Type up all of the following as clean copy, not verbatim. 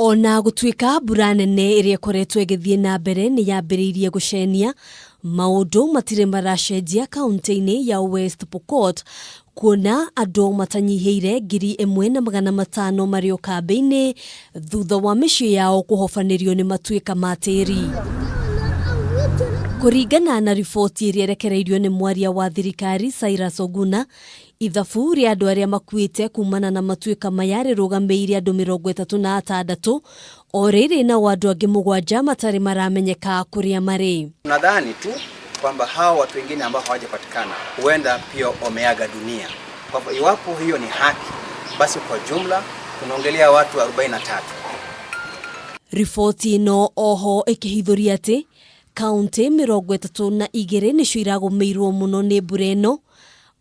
Ona gũtuĩka mbura nene ĩrĩa ĩkoretwo ĩgĩthiĩ na mbere nĩ yambĩrĩirie gũcenia, maũndũ matirĩ maracenjia kaũntĩ-inĩ ya West Pokot kuona andũ matanyihĩire 1500 marĩ o kambĩ-inĩ thutha wa mĩciĩ yao kũhobanĩrio nĩ matuĩka ma tĩri. Kũringana na riboti ĩrĩa ĩrekereirio nĩ mwaria wa thirikari Cyrus Oguna, Ithabu rĩa andũ arĩa makuĩte kumana na matuĩka maya rĩrũgamĩire andũ 36, o rĩrĩ nao andũ angĩ mũgwanja matarĩ maramenyeka kũrĩa marĩ. Tunadhani tu kwamba hawa watu wengine ambao hawajapatikana huenda pia wameaga dunia. Kwa hivyo iwapo hiyo ni haki, basi kwa jumla tunaongelea watu 43. Riboti ĩno oho ĩkĩhithũria atĩ Kauntĩ 32 nĩcio iragũmĩirwo mũno nĩ mbura ĩno,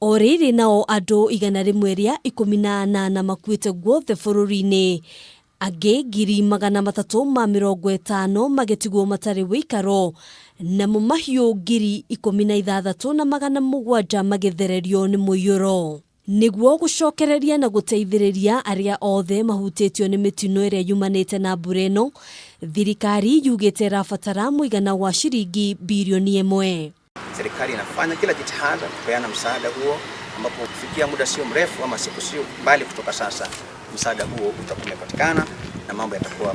o rĩrĩ nao andũ 118 makuĩte guothe bũrũri-inĩ, angĩ 350,000 magĩtigwo matarĩ ũikaro, namo mahiũ 16,700 magĩthererio nĩ mũiyũro. Nĩguo gũcokereria na gũteithĩrĩria arĩa othe mahutĩtio nĩ mĩtino ĩrĩa yumanĩte na mbura ĩno, thirikari yugĩte ĩrabatara mũigana wa ciringi birioni ĩmwe. Serikali inafanya kila jitihada kupeana msaada huo, ambapo kufikia muda sio mrefu ama siku sio mbali kutoka sasa, msaada huo utakuwa umepatikana na mambo yatakuwa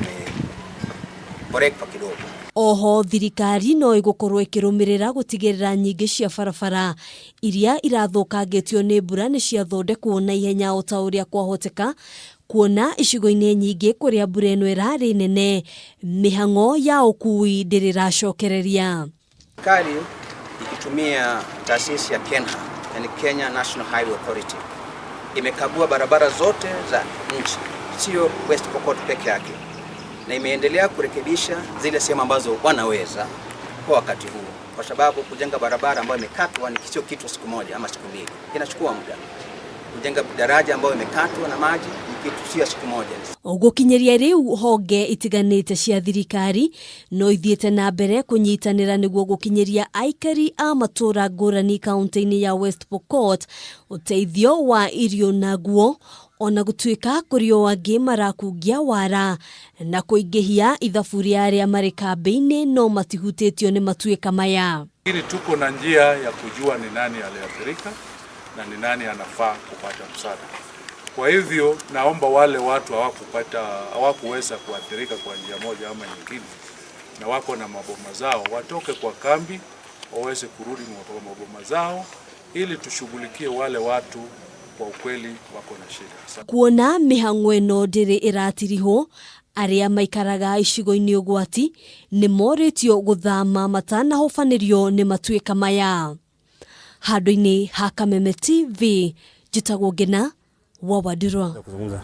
yameboreka kidogo. Oho thirikari no ĩgũkorwo ĩkĩrũmĩrĩra gũtigĩrĩra nyingĩ cia barabara iria irathũkangĩtio nĩ mbura nĩ ciathondekwo na ihenya o ta ũrĩa kwahoteka kuona icigo-inĩ nyingĩ kũrĩa mbura ĩno ĩrarĩ nene mĩhang'o ya ũkui ndĩrĩ ĩracokereria. Serikali ikitumia taasisi ya KENHA, yani Kenya National Highway Authority, imekagua barabara zote za nchi, sio West Pokot peke yake, na imeendelea kurekebisha zile sehemu ambazo wanaweza kwa wakati huu, kwa sababu kujenga barabara ambayo imekatwa ni sio kitu siku moja ama siku mbili, inachukua muda. Kujenga daraja ambayo imekatwa na maji ni kitu sio siku moja. Gũkinyĩria rĩu honge itiganĩte cia thirikari no ithiĩte na mbere kũnyitanĩra nĩguo gũkinyĩria aikari a matũũra ngũrani kaũntĩ-inĩ ya West Pokot ũteithio wa irio na nguo ona gũtuĩka kũrĩ o angĩ marakungia wara na kũingĩhia ithabu rĩa arĩa marĩ kambĩ-inĩ no matihutĩtio nĩ matuĩka maya. Lakini tuko na njia ya kujua ni nani aliathirika na ni nani anafaa kupata msaada. Kwa hivyo naomba wale watu hawakuweza kuathirika kwa njia moja ama nyingine na wako na maboma zao watoke kwa kambi waweze kurudi maboma zao ili tushughulikie wale watu kwa ukweli wako na shida. Kuona mĩhang'o ĩno ndĩrĩ ĩratirihwo arĩa maikaraga icigo-inĩ ũgwati nĩ morĩtio gũthama matanahobanĩrio nĩ matuĩka maya. Handũ-inĩ ha Kameme TV njĩtagwo Ngina wa Wandirwa. Kuzungumza.